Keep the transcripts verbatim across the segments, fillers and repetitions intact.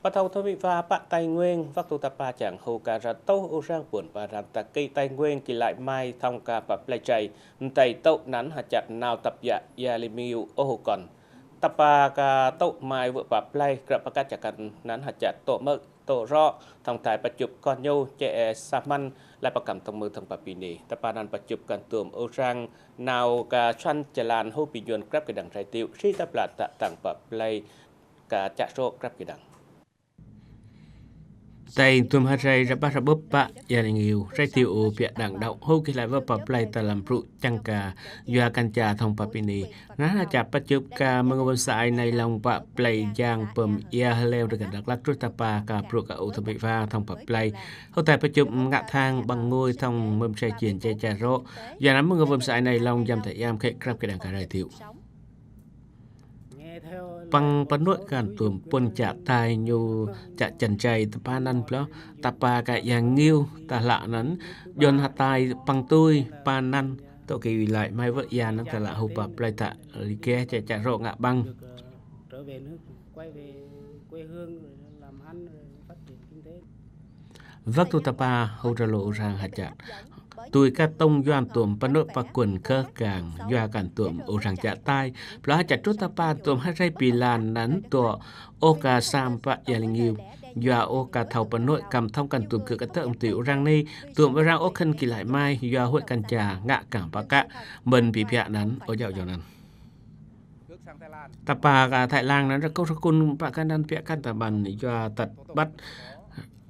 Pă thong thôn vị pha pă Tây Nguyên, văk tu ta pa chang hô ka ra tâu u rang puôn pa ran ta kê Tây Nguyên ki lai mai thong ka pă play chay, mtay tâu năn ha chat nau tăp yă ya li miu ô hô kon. Ta pa ka tâu mai vơ pă play, krăp pă kăt chă kăn năn ha chat tô mơ, tô rô, thong thai pă chup kon nhô, chê e sa măn, lai pă kăm thong mơ thong pă pi ni. Ta pa năn pă chup kăn tuôm u rang, nau ka chuan chalan hô pi nhuan krăp kê đăng rai tiu, si ta pla ta tăng pă play, ka chă sô krăp kê đăng. Tây tuôm ha rai ra bă ra bưp pă, ya li ngiu, rai tiu u piă đăng đau, hô ki lai vơ pă play ta lăm pru chăng ka, yua kăn cha thong pă pi ni. Năn ha chat pă chup ka mơng vôn sa ai nai long pă play jang pơm ia leo rơ kăn Dak Lak trut ta pa ka pru ka u thong pă pha thong pă play. Hô tai pă chup ngă thang băng ngôi thong mơm chai chiên chê cha rô. Yua năn mơng vôn sa ai nai long jăm ta iam khê krăp kê đăng ka rai tiu. Păng pă nuôi kăn tuôm puôn chă tai ñu chă chân chay ta pa năn plơ, ta pa ka yang ngiu, ta lă năn, dôn ha tai păng tui, pa năn, tô ki lai mai vơ ya năn ta lă hô pă play ta, li kê chê cha rô ngă băng. Văk tu ta pa hô ra lô u rang ha chat. Tui ka tông yuan tuôm pă nuôi pă kuôn khơ kang, yua kăn tuôm u rang chă tai. Plơ ha chat trut ta pa tuôm ha rai pi lan năn tuă ô ka sam pă ya li ngiu. Yua ô ka thâu pă nuôi kăm thong kăn tuôm kơ ka tơm tui u rang ni, tuôm u rang ô khân ki lai mai, yua huê kăn cha ngă kang pă kă, mơn pi piă năn, ô jao jao năn. Ta pa ka Thái Lan năn ra kâu sa kun pă kăn năn piă kăn ta băn, yua tăt băt,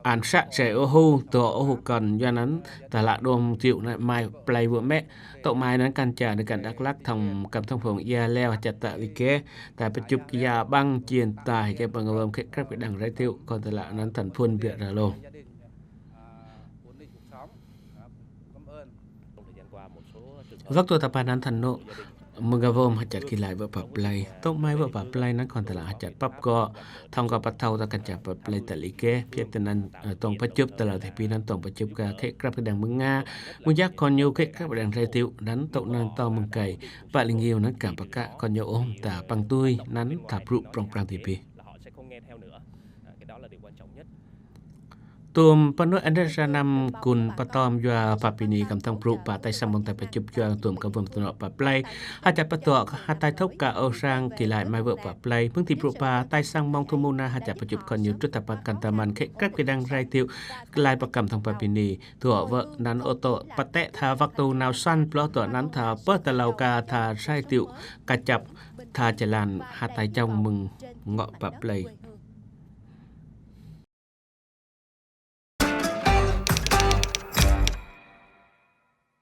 an să chê ô hô, tô ô hô kăn, yua năn, ta lă đôm tiu năn mai play vơ mĕ, tô mai năn kăn cha năn kăn Dak Lak thong kăm thong phông ia leo chă ta li kê, ta pă chup ki ya băng chiên ta, hê kê băng vơm khê krăp kê đăng rai tiu, kon ta lă năn thành phun biă ra lô. Văk tu ta pa năn thành nô, mơng vơm ha chat ki lai vơ pă play. Tô mai vơ pă play năn kon ta lă ha chat păp kơ. Thong ka pă thâu ta kăn cha pă play ta li kê. Piă ta năn, ơ, tông pă chup ta lă thê pi năn tông pă chup ka khê krăp kê đăng mơng nga. Mơng yak kon ñu khê krăp kê đăng rai tiu năn tô năn tô mơng kay. Pă li ngiu năn kang pă kă kon ñu ôm ta păng tui năn ta pru prong prang thê pi. Tuôm pă nuôi ăn ra năm kun pă tôm yua pă pi ni kăm thong pru pă tai sang mông tai pă chup yua tuôm ka vơm ta nô pă play. Ha chat pă tuă ha tai thôk ka ô rang ki lai mai vơ pă play. Mơng ti pru pă tai sang mông thu mu na ha chat pă chup kon ñu trut ta pă kăn ta măn khê krăp kê đăng rai tiu lai pă kăm thong pă pi ni. Tuă vơ năn ô tô pă tĕ tha văk tu nau săn plơ tuă năn tha pơ ta lâu ka tha rai tiu ka chăp tha chalan ha tai chông mơng ngŏ pă play.